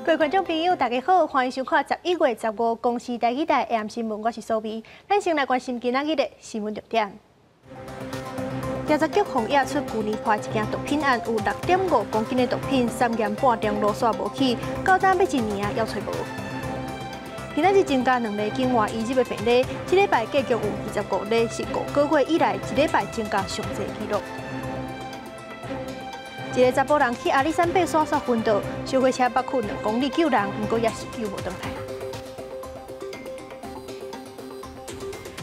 各位觀眾朋友，大家好，歡迎收看11月15公視台語台 AM 新聞，我是蘇美。咱先來關心今仔日的新聞重點。調查局予押出舊年破一件毒品案，有6.5公斤的毒品，三更半鐘路煞無去，到今欲一年啊，猶揣無。今仔日增加兩例境外移入的病例，這禮拜計共有25例，是5個月以來一禮拜增加上濟紀錄。一个查埔人去阿里山爬山煞昏倒，小火車北去2公里救人，毋過也是救無轉來。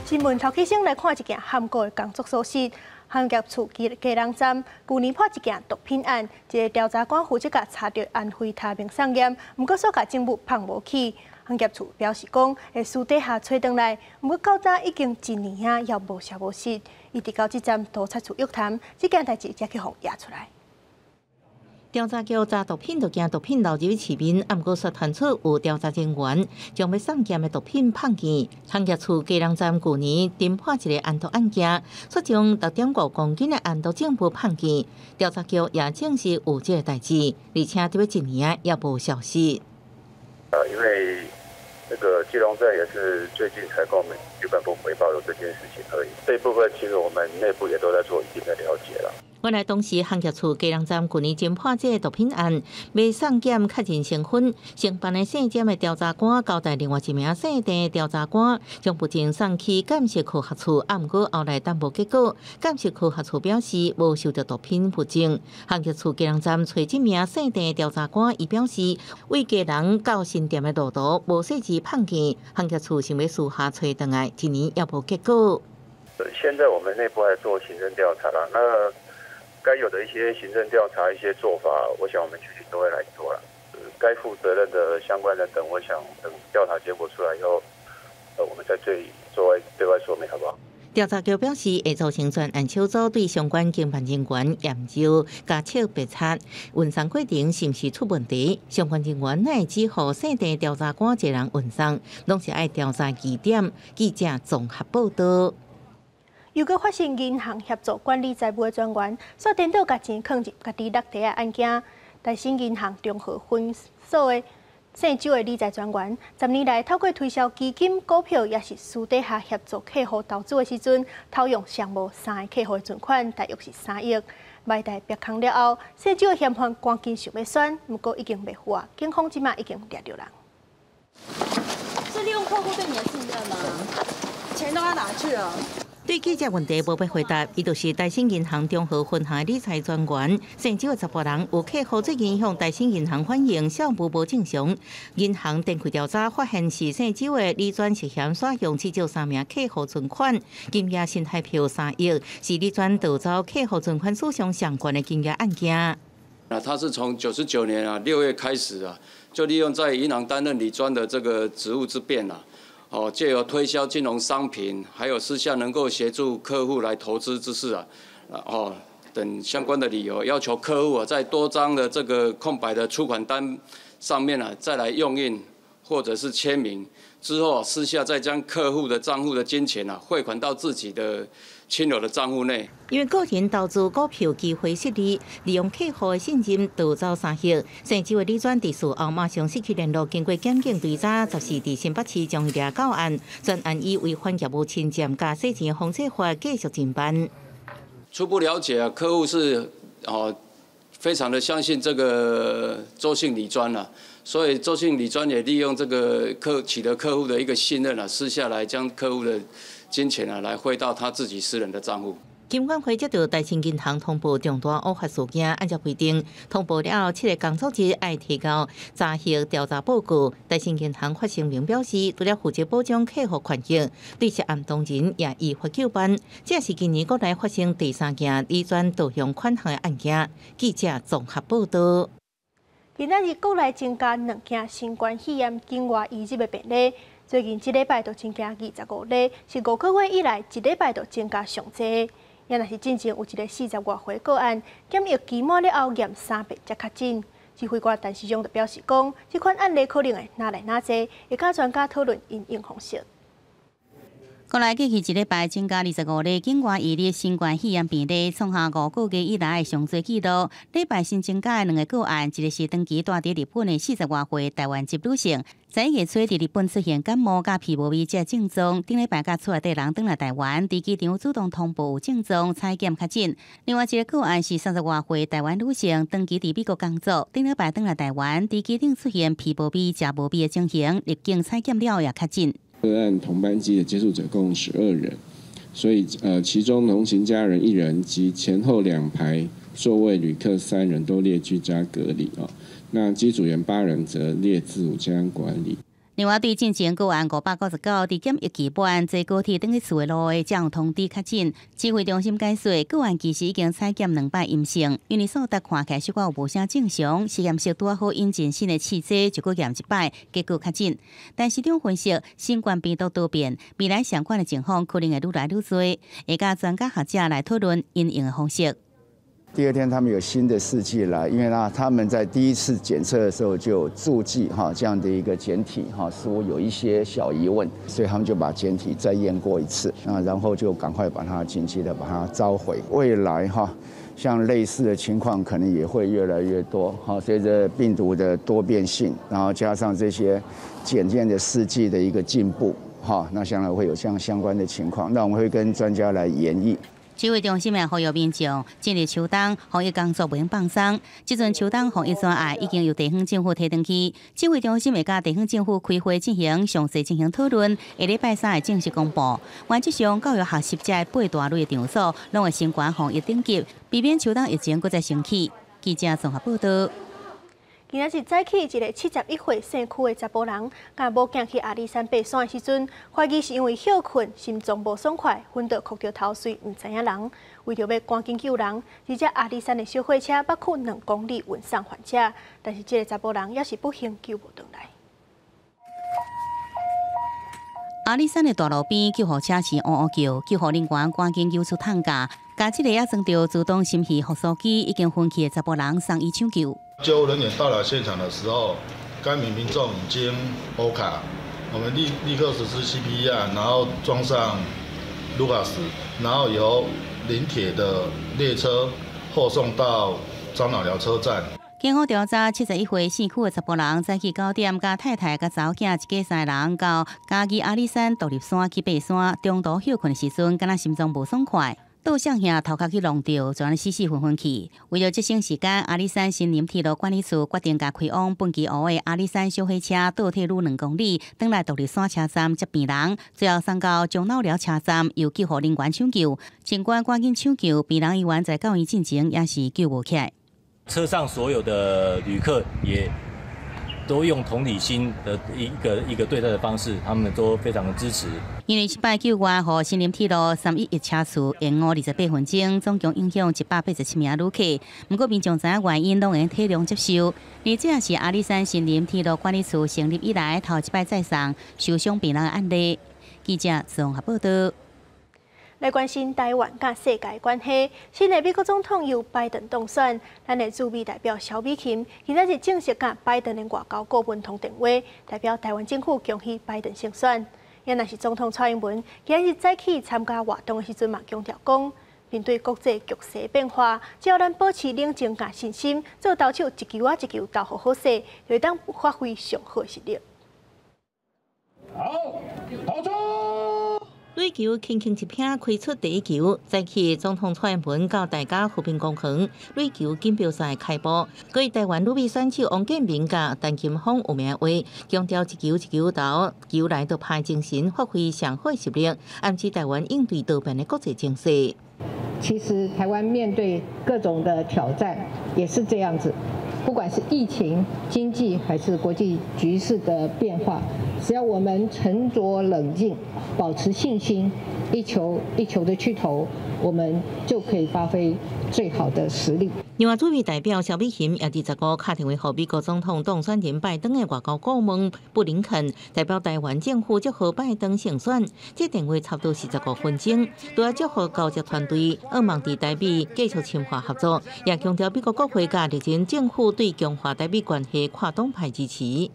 新聞頭起先來看一件罕見的工作屬實，航業處基隆站舊年破一件毒品案，一个調查官負責共查著安非他命送驗，毋過煞共證物放無去。航業處表示講會私底下揣轉來，毋過到今已經一年啊，猶無消無息。一直到這站都查處約談，這件代誌才去予押出來。調查局查毒品，就驚毒品流入市面，毋過煞傳出有調查人員將欲送檢的毒品放去。航業處基隆站舊年偵破一个安毒案件，煞將6.5公斤的安毒證物放去。調查局也證實有這个代誌，而且佇欲一年猶無消息。因為那個基隆站也是最近才跟我們主管部回報有這件事情而已。這部分其實我們內部也都在做一定的了解了。原來當時航業處基隆站舊年偵破這个毒品案，欲送檢確認身份，承辦的姓詹的調查官交代另外一名姓鄭的調查官，將物證送去鑑識科學處，毋過後來等無結果，鑑識科學處表示無收著毒品物證。航業處基隆站揣這名姓鄭的調查官，伊表示為基隆到新店的路途無細緻放去，航業處想欲私下揣轉來，一年猶無結果。現在我們內部還做行政調查啦，那該有的一些行政調查一些做法，我想我們局裡都會來做了。該負責任的相關人等，我想等調查結果出來以後，我們再對外說明，好不好？調查局表示，會組成專案小組對相關經辦人員研究加測別查，運送過程是毋是出問題？相關人員乃只予姓鄭調查官一人運送，攏是愛調查疑點。記者綜合報道。又閣發生銀行協助管理財務的專員，煞顛倒共錢囥入家己落袋的案件。台新銀行中和分所的姓周的理財專員，10年來透過推銷基金、股票，抑是私底下協助客戶投資的時陣，偷用上無三个客戶的存款，大約是3億。賣台曝空了後，姓周的嫌犯趕緊想欲竄，毋過已經袂赴啊！警方這馬已經掠著人。是利用客戶對你的信任嗎？錢都要拿去了。對記者問題無欲回答，伊就是台新銀行中和分行理財專員，姓周的查埔人。有客戶最近向台新銀行反映賬務無正常，銀行展開調查，發現是姓周的理專涉嫌使用至少三名客戶存款，金額新台票3億，是理專盜走客戶存款史上上懸的金額案件。那他是從99年啊6月開始啊，就利用在銀行擔任理專的這個職務之便啊。哦，借由推銷金融商品，還有私下能夠協助客戶來投資之事啊，哦等相關的理由，要求客戶啊在多張的這個空白的出款單上面啊再來用印或者是簽名，之後私下再將客戶的賬戶的金錢啊匯款到自己的親友的賬戶內。因為個人投資股票機會失利，利用客戶的信任盜走3億。姓周的理專佇事後馬上失去聯絡，經過檢警追查，14佇新北市將伊掠到案，全案以違反業務侵佔佮洗錢防制法繼續偵辦。初步了解啊，客戶是哦非常的相信這個周姓理專啊，所以周姓理專也利用這個取得客戶的一個信任啊，私下來將客戶的金錢啊來匯到他自己私人的賬戶。金管會接到台新銀行通報重大偶發事件，按照規定通報了後，7個工作日愛提交查核調查報告。台新銀行發聲明表示，除了負責保障客戶權益，對涉案當人也依法究辦。這是今年國內發生第三件理專盜用款項的案件。記者綜合報道。今仔日國內增加兩件新冠肺炎境外移入的病例，最近這禮拜就增加25例，是5個月以來一禮拜就增加上濟。也若是進前有一个40外歲個案，檢疫期滿了後驗三遍才確診。指揮官陳時中就表示講，這款案例可能會愈來愈濟，會佮專家討論因應方式。國內過去一禮拜增加25例境外移入新冠肺炎病例，創下5個月以來上濟紀錄。禮拜新增加的兩个個案，一个是長期蹛佇日本的40外歲台灣籍女性，11月初佇日本出現感冒佮鼻無味這症狀，頂禮拜佮厝內底人轉來台灣，佇機場主動通報有症狀，採檢確診。另外一个個案是30外歲台灣女性，長期佇美國工作，頂禮拜轉來台灣，佇機場出現鼻無味、食無味的情形，入境採檢了也確診。個案同班機的接觸者共12人，所以其中同行家人一人及前後兩排座位旅客三人都列居家隔離哦。那機組員八人則列自主健康管理。另外，對進前個案599，佇檢疫期滿坐高鐵轉去厝的路的，才有通知確診。指揮中心解釋，個案其實已經採檢兩擺陰性，因為數值看起來小可有無啥正常，實驗室拄好引進新的試劑，就閣驗一擺，結果確診。但市長分析，新冠病毒多變，未來相關的情況可能會愈來愈濟，會佮專家學者來討論因應的方式。第二天他們有新的試劑來，因為呢他們在第一次檢測的時候就注記哈這樣的一個檢體哈，似乎有一些小疑問，所以他們就把檢體再驗過一次，啊，然後就趕快把它緊急的把它召回。未來哈，像類似的情況可能也會越來越多哈，隨着病毒的多變性，然後加上這些檢驗的試劑的一個進步哈，那將來會有這樣相關的情況，那我們會跟專家來研議。指揮中心也呼籲民眾進入秋冬防疫工作袂用放鬆。這陣秋冬防疫專案已經由地方政府提轉去，指揮中心會佮地方政府開會進行詳細進行討論，下禮拜三會正式公布。原則上，教育學習這八大類的場所，攏會升懸防疫等級，避免秋冬疫情閣再升起。記者綜合報道。今仔日早起，一个71歲姓區的查埔人，佮某囝去阿里山爬山的時陣，懷疑是因為歇睏，心臟無爽快，昏倒磕著頭碎，毋知影人。為著欲趕緊救人，佇這阿里山的小火車北區2公里運送患者，但是這个查埔人猶是不幸救無轉來。阿里山的大路邊，救護車是嗷嗷叫，救護人員趕緊救出擔架，共這个猶裝著自動心肺復甦機已經昏去的查埔人送醫搶救。救護人員到達現場的時候，該名民眾已經歐卡，我們立刻實施 CPR，然後裝上盧卡斯，然後由臨鐵的列車後送到樟腦寮車站。警方調查，71歲姓區的查埔人，早起9點，佮太太佮查某囝一家三人到嘉義阿里山獨立山去爬山，中途歇睏的時陣，敢若心臟無爽快。倒向遐頭殼去挵著，就按呢死死昏昏去。為著節省時間，阿里山森林鐵路管理處決定共開往本基湖的阿里山小火車倒退嚕2公里，轉來獨立山車站接病人，最後送到樟腦寮車站，由救護人員搶救。儘管趕緊搶救，病人醫院在到院進前也是救無起來。車上所有的旅客也都用同理心的一個一個對待的方式，他們都非常的支持。因為這擺救援，予森林鐵路311車次延誤28分鐘，總共影響187名旅客。毋過民眾知影原因，攏會體諒接受。而這也是阿里山森林鐵路管理處成立以來頭一擺載送受傷病人的案例。記者綜合報道。來關心台灣佮世界關係，新的美國總統由拜登當選，咱的駐美代表蕭美琴今仔日正式佮拜登的外交顧問通電話，代表台灣政府恭喜拜登勝選。也若是總統蔡英文今日早起參加活動的時陣嘛，強調講，面對國際局勢變化，只要咱保持冷靜佮信心，做投手一球仔一球投予好勢，就會當發揮上好實力。好，投出。壘球輕輕一拍，開出第一球。早起總統蔡英文到大甲和平公園壘球錦標賽開幕，佮台灣旅美選手王建民佮陳金鋒有名話，強調一球一球投，球來就拍精神，發揮上好實力，暗示台灣應對多變的國際情勢。其實台灣面對各種的挑戰也是這樣子，不管是疫情、經濟還是國際局勢的變化，只要我們沉着冷靜，保持信心，一球一球的去投，我們就可以發揮最好的實力。另外，駐美代表蕭美琴也佇15敲電話予美國總統當選人拜登的外交顧問布林肯，代表台灣政府祝賀拜登勝選。這電話差不多45分鐘，除了祝賀交接團隊，向望佇台美繼續深化合作，也強調美國國會佮歷任政府對強化台美關係跨黨派支持。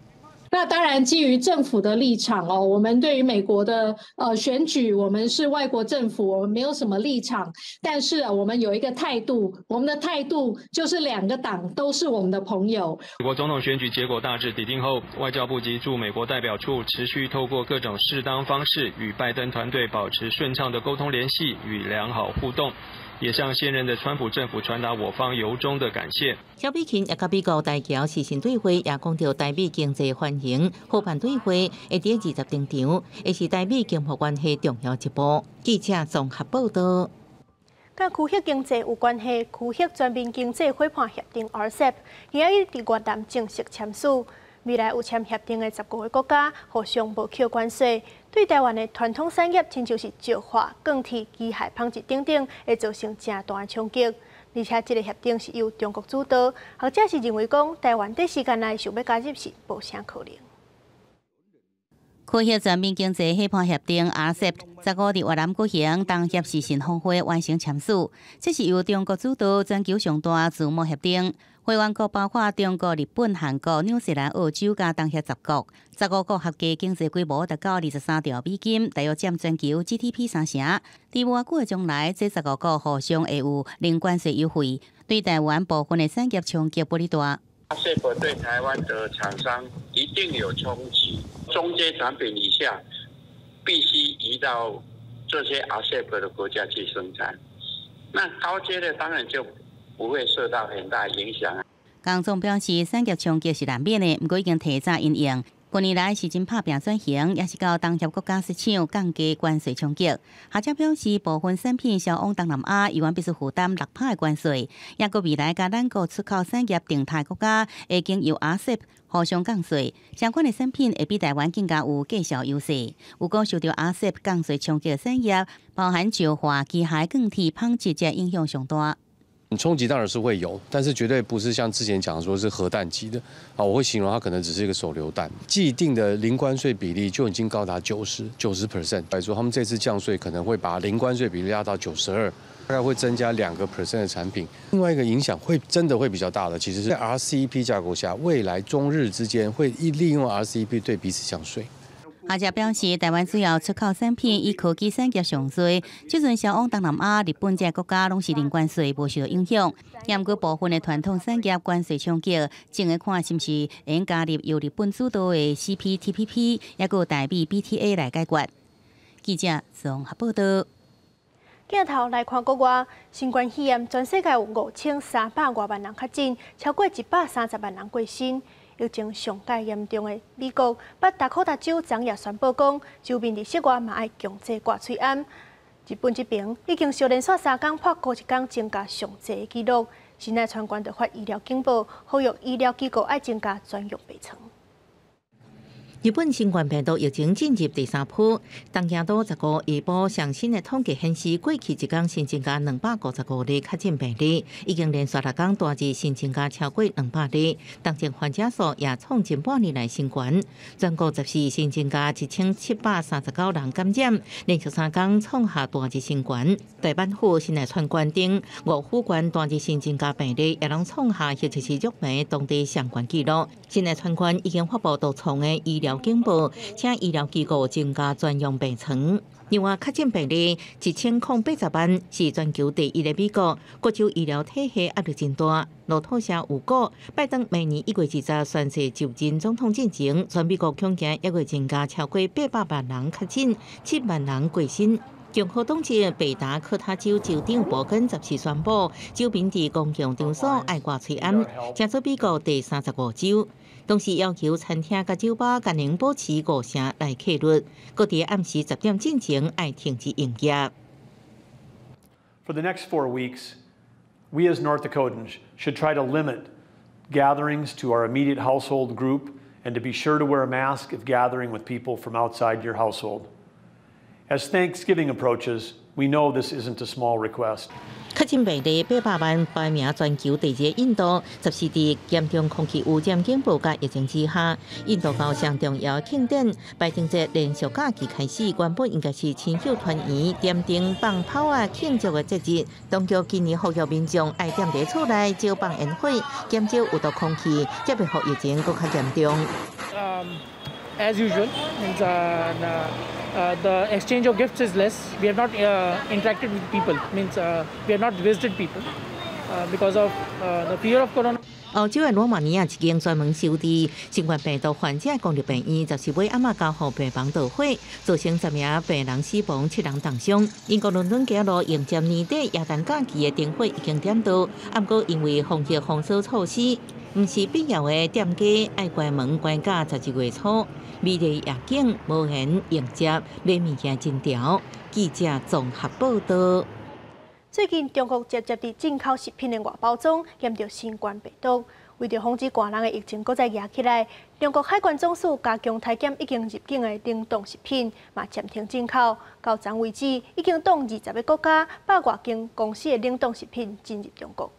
那當然，基於政府的立場哦，我們對於美國的選舉，我們是外國政府，我們沒有什麼立場。但是我們有一個態度，我們的態度就是兩個黨都是我們的朋友。美國總統選舉結果大致底定後，外交部及駐美國代表處持續透過各種適當方式與拜登團隊保持順暢的溝通聯繫與良好互動，也向現任的川普政府傳達我方由衷的感謝。蕭美琴也佮美國大橋視訊對話，也講著台美經濟繁榮夥伴對話會佇20登場，會是台美經貿關係重要一步。記者綜合報道。佮區域經濟有關係，區域全面經濟夥伴協定 RCEP 今仔日佇越南正式簽署。未來有簽協定的15個國家互相無課關稅，對台灣的傳統產業，親像是石化、鋼鐵、機械、紡織等等，會造成誠大的衝擊。而且，這個協定是由中國主導，學者是認為講，台灣短時間內想欲加入是無啥可能。區域全面經濟夥伴協定 RCEP 15佇越南舉行東協視訊峰會完成簽署，這是由中國主導全球上大自貿協定。會員國包括中國、日本、韓國、紐西蘭、澳洲佮東協十國，15國合計經濟規模達到23兆美金，大約佔全球 GDP 三成。佇無偌久的將來，這十五國互相會有零關稅優惠，對台灣部分的產業衝擊無哩大。 RCEP 對台灣的廠商一定有衝擊，中階產品以下必須移到這些 RCEP 的國家去生產，那高階的當然就不會受到很大影響。江總表示，產業衝擊是難免的，毋過已經提早因應。近年來是真拍拚轉型，也是到東協國家設廠降低關稅衝擊。學者表示，部分產品銷往東南亞，猶原必須負擔6趴的關稅。抑閣未來佮咱國出口產業定態國家，會經由 RCEP 互相降稅，相關的產品會比台灣更加有價銷優勢。有講受著 RCEP 降稅衝擊的產業，包含石化、機械、鋼鐵、紡織，這影響上大。衝擊當然是會有，但是絕對不是像之前講說是核彈級的啊！我會形容它可能只是一個手榴彈。既定的零關稅比例就已經高達90% 來說，他們這次降稅可能會把零關稅比例壓到92，大概會增加2個 percent 的產品。另外一個影響會真的會比較大的，其實是在 RCEP 架構下，未來中日之間會利用 RCEP 對彼此降稅。學者表示，台灣主要出口產品以科技產業上濟，這陣銷往東南亞、日本這些國家攏是零關稅，無受到影響。毋過部分的傳統產業關稅衝擊，正欲看是毋是會加入由日本主導的 CPTPP，抑閣台美 BTA 來解決。記者綜合報道。鏡頭來看國外，新冠肺炎全世界有5300外萬人確診，超過130萬人過身。疫情上蓋嚴重的美國北達科他州昨夜宣布講，州民佇室外嘛愛強制掛喙罨。日本這爿已經相連續3工破孤一工增加上濟的紀錄，神奈川縣就發醫療警報，呼籲醫療機構愛增加專用病床。日本新冠病毒疫情進入第三波，東京都15下晡上新的統計顯示，過去一工新增加255例確診病例，已經連續6工單日新增加超過200例。當前患者數也創近半年來新高，全國14新增加1739人感染，連續3工創下單日新高。大阪府神奈川縣等五府縣單日新增加病例也攏創下或者是疫苗當地相關紀錄。神奈川縣已經發布獨創的醫療警報，請醫療機構增加專用病床。另外，確診病例1080萬，是全球第一的美國，國際醫療體系壓力真大。路透社預估，拜登明年1月20宣誓就任總統進前，全美國恐驚猶會增加超過800萬人確診，7萬人過身。共和黨籍北達科他州州長伯根14宣布，州民佇公共場所愛掛喙罨，成做美國第35州。同時要求餐廳佮酒吧共能保持五成來客率，閣佇暗時10點進前愛停止營業。 For the next 4 weeks, we as North Dakotans should try to limit gatherings to our immediate household group and to be sure to wear a mask if gathering with people from outside your household. As Thanksgiving approaches, we know this isn't a small request. 確確診病例800萬排名全球第二印度，14佇嚴重空氣污染警報佮疫情之下，印度到上重要慶典拜燈節連續假期開始，原本應該是親友團圓、點燈放炮啊慶祝的節日。當局今年呼籲民眾愛踮佇厝內少放煙火，減少有毒空氣，才袂予疫情閣較嚴重。 As usual, means the exchange of gifts is less. We have not interacted with people, means we have not visited people because of the fear of corona. 歐洲的羅馬尼亞一間專門收治新冠病毒患者的公立病院，14尾暗仔交予病房著火，造成10名病人死亡，7人重傷。英國倫敦街路迎接年底耶誕假期的燈火已經點著，毋過因為防疫封鎖措施，毋是必要的店家愛關門關到12月初。美麗夜景無緣迎接買物件人潮。記者綜合報道。最近中國捷捷佇進口食品的外包裝驗著新冠病毒，為著防止寒人的疫情閣再夯起來，中國海關總署加強篩檢已經入境的冷凍食品，嘛暫停進口。到昨為止，已經擋20個國家100外間公司的冷凍食品進入中國。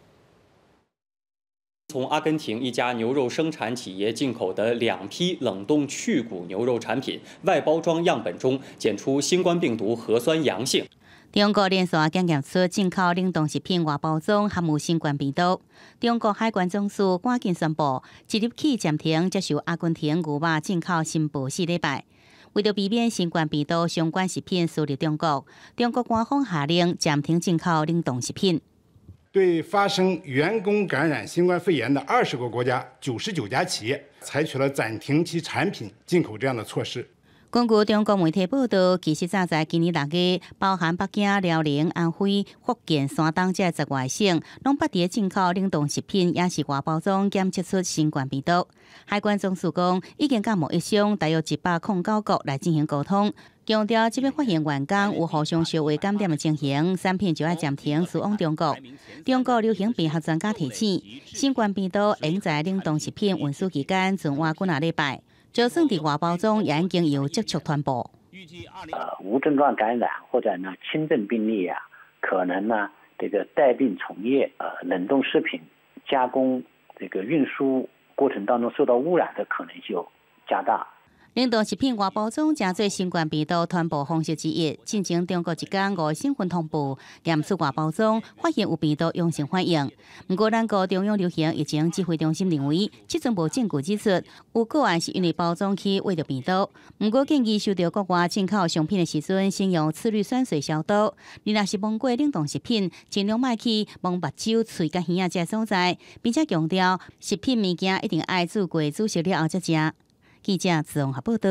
從阿根廷一家牛肉生產企業進口的兩批冷凍去骨牛肉產品外包裝樣本中檢出新冠病毒核酸陽性。中國連續檢驗出進口冷凍食品外包裝含有新冠病毒。中國海關總署趕緊宣布，即日起暫停接受阿根廷牛肉進口申報4禮拜。為著避免新冠病毒相關食品輸入中國，中國官方下令暫停進口冷凍食品。對發生員工感染新冠肺炎的20個國家99家企業，採取了暫停其產品進口這樣的措施。根據中國媒體報道，其實早在今年6月，包含北京、遼寧、安徽、福建、山東這10外省，攏捌佇進口冷凍食品，抑是外包裝檢測出新冠病毒。海關總署講，已經佮貿易商大約109國來進行溝通，強調這擺發現員工有互相相互感染的情形，產品就愛暫停輸往中國。中國流行病學專家提醒，新冠病毒會在冷凍食品運輸期間存活幾若禮拜。就算佇外包裝，也已經有接觸傳播。無症狀感染或者呢輕症病例啊，可能呢這個帶病從業，冷凍食品加工這個運輸過程當中受到污染的可能就加大。冷凍食品外包裝成做新冠病毒傳播方式之一。進前中國一工五個省份通報驗出外包裝發現有病毒陽性反應。毋過，咱國中央流行疫情指揮中心認為，這陣無證據指出有個案是因為包裝去餵著病毒。毋過，建議收著國外進口商品的時陣，先用次氯酸水消毒。你若是摸過冷凍食品，盡量莫去摸目睭、喙佮耳仔這所在，並且強調食品物件一定愛煮過煮熟了後才食。記者綜合報道。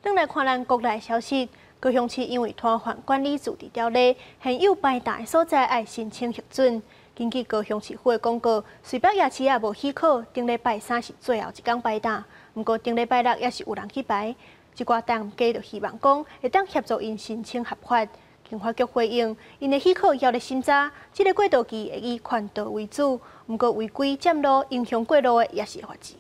轉來看咱國內消息，高雄市因為攤販管理自治條例，現有擺檔的所在愛申請核准。根據高雄市府的公告，瑞北夜市也無許可，頂禮拜三是最後一工擺檔。毋過頂禮拜六也是有人去擺，一寡店家就希望講會當協助𪜶申請合法。經發局回應，𪜶的許可猶咧審查，這个過渡期會以勸導為主，毋過違規佔路、影響過路的也是會罰錢。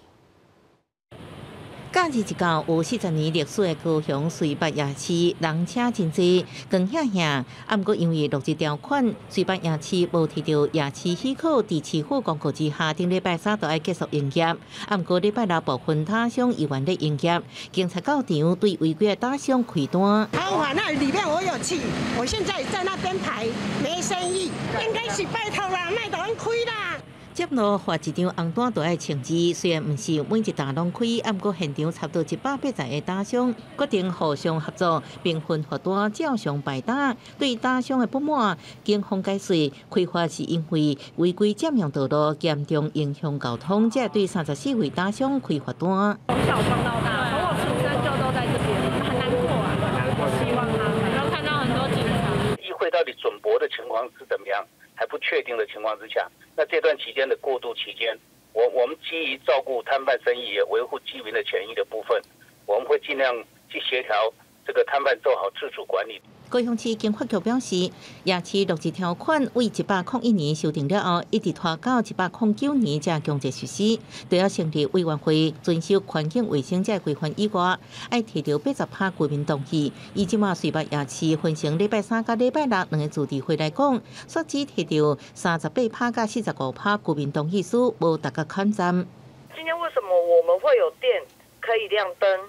假日一到有40年歷史的高雄瑞八夜市，人車真濟，光顯顯。啊，毋過因為落日條款，瑞八夜市無提著夜市許可，佇市府公告之下，頂禮拜三就愛結束營業。啊，毋過禮拜六部分攤商依然咧營業，警察到場對違規的攤商開單。好啊，那裡面我有去，我現在在那邊排，沒生意，應該是拜託啦，賣到虧啦。佔路發一張紅單就愛簽字，雖然毋是每一檔攏開，啊，毋過現場差不多180個攤商決定互相合作，並分罰單照常擺檔。對攤商的不滿，警方解釋開罰是因為違規佔用道路，嚴重影響交通，才對34位攤商開罰單。從小逛到大，從我出生就都在這邊，很難過啊。希望他，然後看到很多警察。議會到底準駁的情況是怎麼樣？還不確定的情況之下，那這段期間的過渡期間，我們基於照顧攤販生意、也維護居民的權益的部分，我們會盡量去協調這個攤販做好自主管理。高雄市经发局表示，夜市落实条款为101年修订了後，一直拖到109年才強制實施。除了成立委員會，遵守環境衛生這規範以外，愛提著80%居民同意。以這馬瑞北夜市分成禮拜三佮禮拜六兩个自治會來講，煞只提著38%佮45%居民同意書，無達到坎站。今天為什麼我們會有電可以亮燈，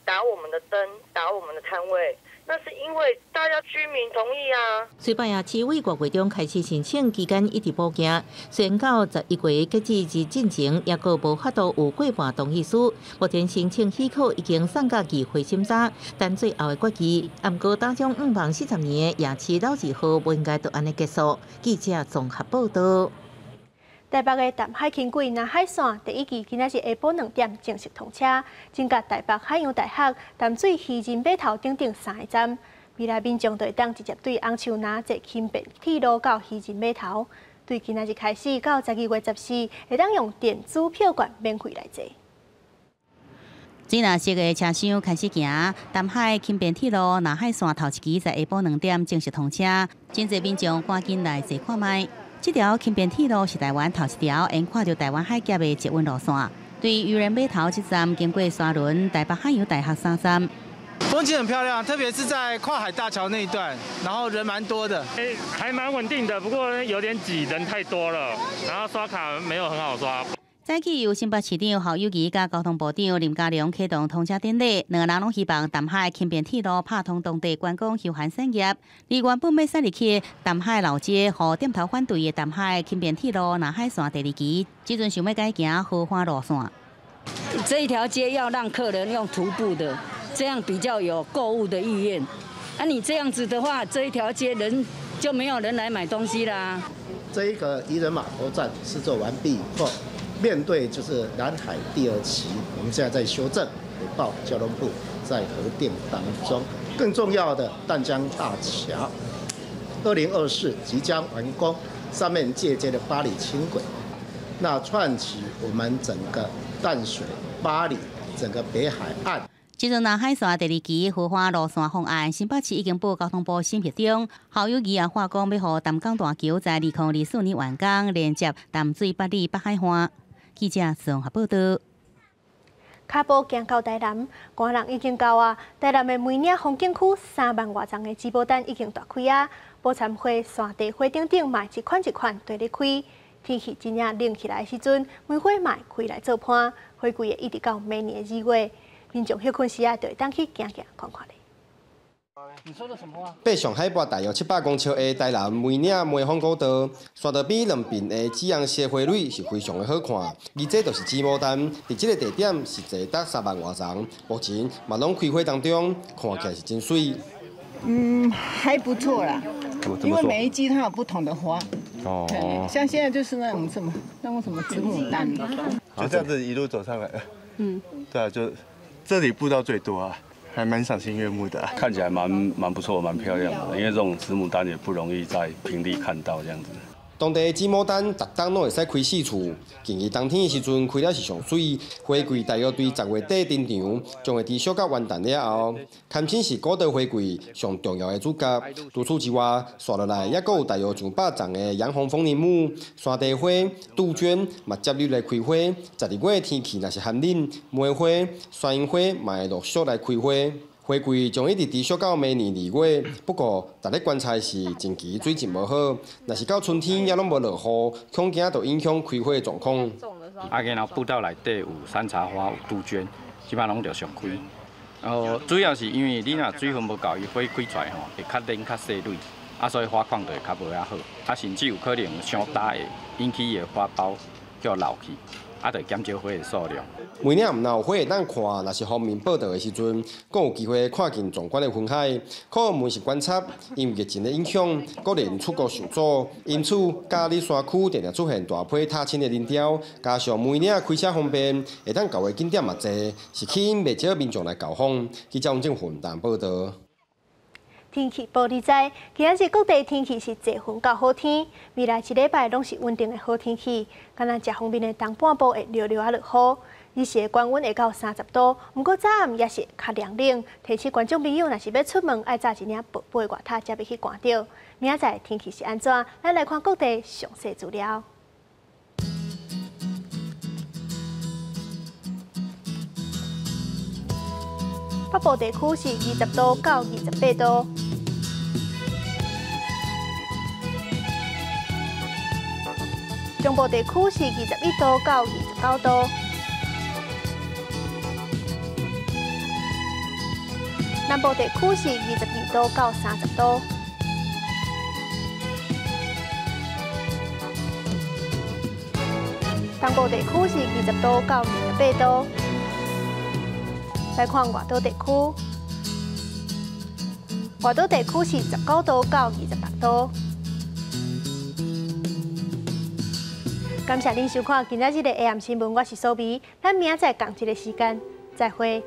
打我們的燈，打我們的攤位？那是因為大家居民同意啊。瑞北夜市為外月中開始申請，期間一直補件，雖然到11月截止日進前，猶閣無法度有過半同意書。目前申請許可已經送到議會審查，等最後的決議。毋過，打將五萬40年的夜市老字號，無應該就按呢結束。記者綜合報道。台北的淡海輕軌南海線第一期今仔日下晡2點正式通車，增加台北海洋大學、淡水漁人碼頭等等三个站。未來民眾就會當直接對紅樹林坐輕便鐵路到漁人碼頭。對今仔日開始到12月14，會當用電子票券免費來坐。水藍色的車廂開始行，淡海輕便鐵路南海線頭一期在下晡兩點正式通車，真濟民眾趕緊來坐看覓。這條輕便鐵路是台灣頭一條沿跨著台灣海峽的捷運路線，對漁人碼頭這站經過沙崙、台北海洋大學三站。風景很漂亮，特別是在跨海大橋那一段，然後人蠻多的。欸，還蠻穩定的，不過有點擠，人太多了，然後刷卡沒有很好刷。早起由新北市長侯友宜佮交通部長林佳龍啟動通車典禮，兩個人攏希望淡海輕便鐵路拍通當地觀光休閒產業。而原本欲駛入去淡海老街，予店頭反對的淡海輕便鐵路南海線第二期，這陣想欲改行豪華路線。這一條街要讓客人用徒步的，這樣比較有購物的意願。啊，你這樣子的話，這一條街人就沒有人來買東西啦。這一個漁人碼頭站施作完畢以後，面對就是南海第二期，我們現在在修正，報交通部在核定當中。更重要的淡江大橋，2024即將完工，上面接接的八里輕軌，那串起我們整個淡水、八里整個北海岸。這陣南海線第二期豪華路線方案，新北市已經報交通部審核中。侯友宜也話講，欲予淡江大橋在2024年完工，連接淡水八里北海岸。記者綜合報道。跤步行到台南，寒人已經到啊！台南的梅嶺風景區3萬外叢的紫牡丹已經大開啊！寶饞花、山地花等等，嘛一款一款綴咧開。天氣真正冷起來的時陣，梅花嘛會開來做伴，花季會一直到明年2月。民眾歇睏時啊，就會當去行行看看咧。爬上海拔大約700公尺的台南梅嶺梅峰古道，山道邊兩邊的紫紅色花蕊是非常的好看。而這就是紫牡丹，佇這個地點是坐達3萬外叢，目前嘛攏開花當中，看起來是真媠。嗯，還不錯啦，因為每一季它有不同的花。哦。像現在就是那種什麼，那種什麼紫牡丹。就這樣子一路走上來。嗯。對啊，就這裡步道最多啊。還蠻賞心悅目的，看起來蠻不錯，蠻漂亮的。因為這種紫牡丹也不容易在平地看到這樣子。當地的紫牡丹，逐冬攏會使開四次。近日冬天的時陣開了是上媠，花季大約對10月底登場，將會持續到元旦了後。堪稱是古道花季上重要的主角。除此之外，紲落來猶閣有大約上百叢的洋紅風鈴木、山地花、杜鵑，嘛接入來開花。12月天氣若是寒冷，梅花、山櫻花嘛會陸續來開花。花季將一直持續到明年2月。不過，逐咧觀察是近期水質無好，若是到春天猶攏無落雨，恐驚就影響開花的狀況。啊，然後步道內底有山茶花、有杜鵑，這擺攏著上開。然後主要是因為你若水分無夠，伊花開出來吼會較軟、較細蕊，啊，所以花況就會較無遐好。啊，甚至有可能傷焦會引起伊的花苞叫老去。啊，就減少花的數量。梅嶺毋但有花會當看，若是封面報道的時陣，閣有機會看見壯觀的雲海。可問是觀察，因為疫情的影響，國人出國受阻，因此嘉里山區定定出現大批踏青的人潮，加上梅嶺開車方便，會當到的景點嘛濟，是吸引袂少民眾來到訪。記者王正雲台報道。天氣報你知，今仔日各地天氣是濟雲到好天，未來一禮拜攏是穩定的好天氣。敢若食方面的東半部會略略仔落雨。日時的高溫會到30度，毋過早暗也是較涼冷。提醒觀眾朋友，若是欲出門，愛紮一領薄薄的外套，才袂去寒著。明仔載天氣是按怎？咱來看各地詳細資料。北部地區是20度到28度。中部地區是21度到29度。南部地區是22度到30度。東部地區是20度到28度。來看外島地區，外島地區是19度到26度。感謝您收看今仔日的下暗新聞，我是蘇美，咱明仔載仝一个時間再會。